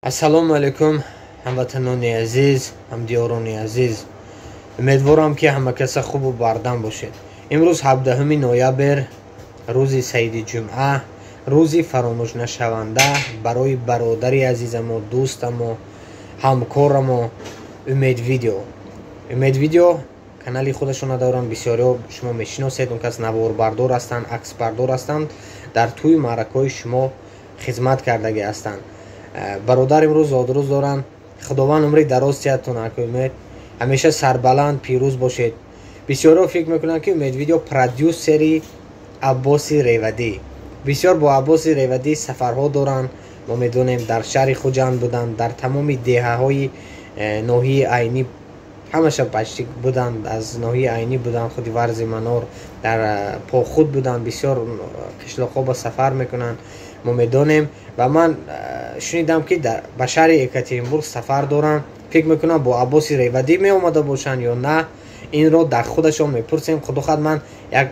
Ассалому алайкум, ҳамватанони азиз, ҳамдиёрони азиз. Умедворам, ки ҳама каса хубу бардам бошед. Имрӯз 17 ноябр, рӯзи саиди ҷумъа, рӯзи фаромӯшнашаванда барои бародари азизамо, дӯстамо, ҳамкорамо Умед Видео. Умед Видео канали худашона доранд, бисёриҳо шумо мешиносед. Он кас наворбардор ҳастанд, аксбардор ҳастанд, дар тӯи маъракаҳои шумо хизмат кардагӣ ҳастанд. Бародар имрӯз зодрӯз доранд. Худованд умри дароз диҳадтон, ака Умед, ҳамеша сарбаланд, пирӯз бошед. Бисёриҳо фикр мекунанд, ки Умед Видео продюсери Аббоси Ревадӣ. Бисёр бо Аббоси Ревадӣ сафарҳо доранд. Мо медонем, дар шаҳри Хуҷанд буданд, дар тамоми деҳаҳои ноҳияи Айнӣ ҳамаша почти буданд, аз ноҳияи Айнӣ буданд, худи Варзи Манор, дар Похуд буданд, бисёр қишлоқҳо ба сафар мекунанд, мо медонем. Ва ман шунидам, ки ба шаҳри Екатеринбург сафар доранд. Фикр мекунам, бо Аббоси Ревадӣ меомада бошанд ё на, инро дар худашон мепурсем. Худо хоҳад, ман як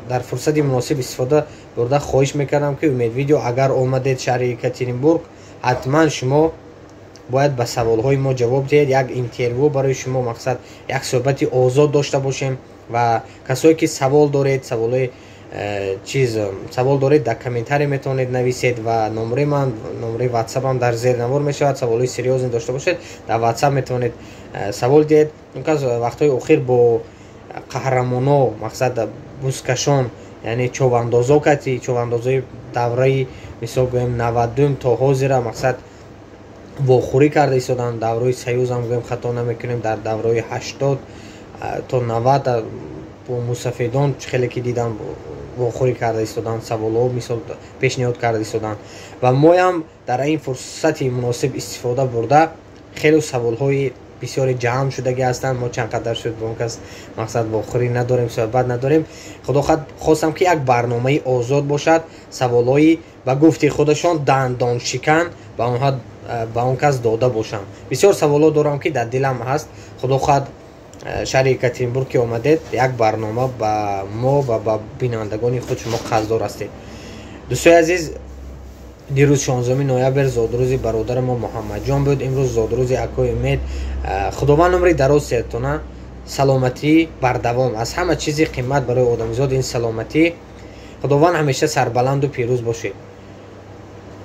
дар фурсати муносиб истифода бурда хоҳиш мекардам, ки Умед Видео, агар омадед шаҳри Екатеринбург, ҳатман шумо бояд ба саволҳои мо ҷавоб диҳед, як интервю барои шумо, мақсад, як суҳбати озод дошта бошем. Ва касое ки савол доред, саволҳои чиз, савол доред, дар комментарий метавонед нависед ва номраи ман, номраи ватсапам дар зери навор мешавад. Саволҳои серьёзный дошта бошед, дар ватсап метавонед савол диҳед. Он кас вақтҳои охир бо қаҳрамоно, мақсад, бузкашон, яъне човандозо, кати човандозои давраи, мисол гӯем, 90-ум то ҳозира, мақсад, вохӯрӣ карда истоданд. Давраи Союзам гӯем, хато намекунем, дар давраи 80 то 90 бо мусафедон хеле ки дидам, вохӯрӣ карда истоданд, саволҳо, мисол, пешниҳод карда истоданд. Ва моям дар ин фурсати муносиб истифода бурда, хеле саволҳои бисёре ҷамъ шудагӣ ҳастанд. Мо чанд қадар шуд бо он кас, мақсад, вохӯрӣ надорем, суҳбат надорем. Худо хоҳад, хостам, ки як барномаи озод бошад, саволҳои, ба гуфти худашон, дандоншикан ба онҳо, ба он кас дода бошам. Бисёр саволҳо дорам, ки дар дилам ҳаст. Худо хоҳад, шаҳри Екатеринбург ки омадед, як барнома ба мо ва ба бинандагони худ шумо қарздор ҳастед. Дӯстои азиз, дирӯз 16 ноябр зодрӯзи бародари мо Муҳаммадҷон буд, имрӯз зодрӯзи акои Умед. Худованд умри дароз диҳадтона, саломатӣ бардавом. Аз ҳама чизи қимат барои одамизод ин саломатӣ. Худованд, ҳамеша сарбаланду пирӯз бошед.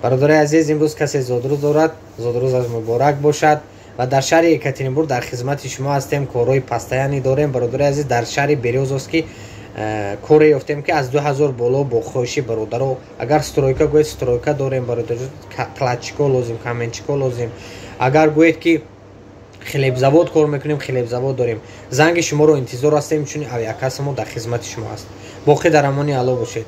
Бародари азиз, имрӯз касе зодрӯз дорад, зодрӯзаш муборак бошад. Ва дар шаҳри Екатеринбург дар хизмати шумо ҳастем, корҳои постоянный дорем. Бародари азиз, дар шаҳри Берёзовский коре ёфтем, ки аз 2000 боло, бо хоҳиши бародаро. Агар стройка гӯед, стройка дорем, бародар, кладчико лозим, каменщико лозим. Агар гӯед, ки хлебзавод кор мекунем, хлебзавод дорем. Занги шуморо интизор ҳастем, чун авиакасса мо дар хизмати шумо аст. Боқӣ дар амони Алло бошед.